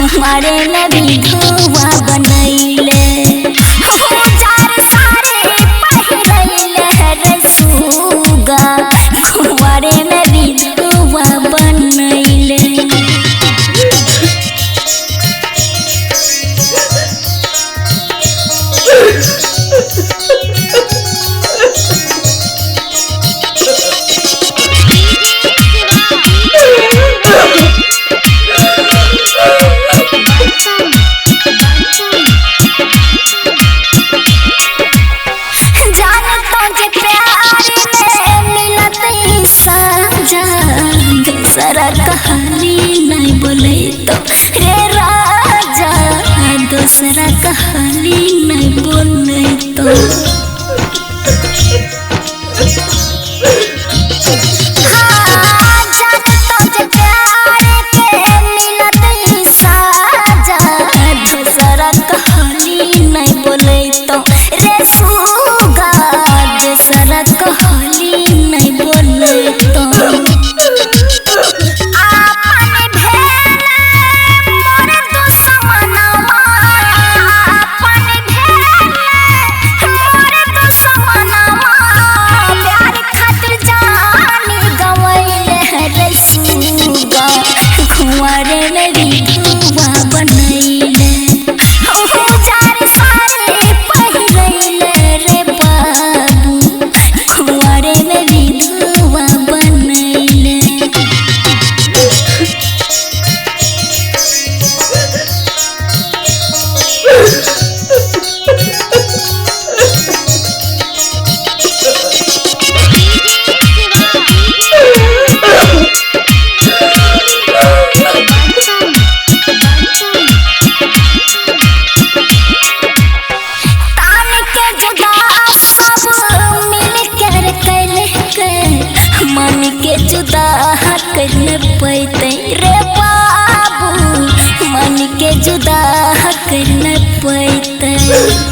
कुंवारे में विधवा बनैले हजार सारे पहिरैले रे सुगा कुंवारे में विधवा बनैले। दूसरा कहानी नहीं बोले तो रे राजा, दूसरा कहानी नहीं बोले तो। हाँ जानता जे प्यार के मिलत साजा, दूसरा कहानी नहीं बोले तो रे सुगा, दूसरा कहानी नहीं बोले तो। कुंवारे में विधवा बनैले हजार सारे पहिरैले रे बाबू, कुंवारे में विधवा बनैले। मन के जुदा कर पैते रे बाबू, मन के जुदा कर पैते।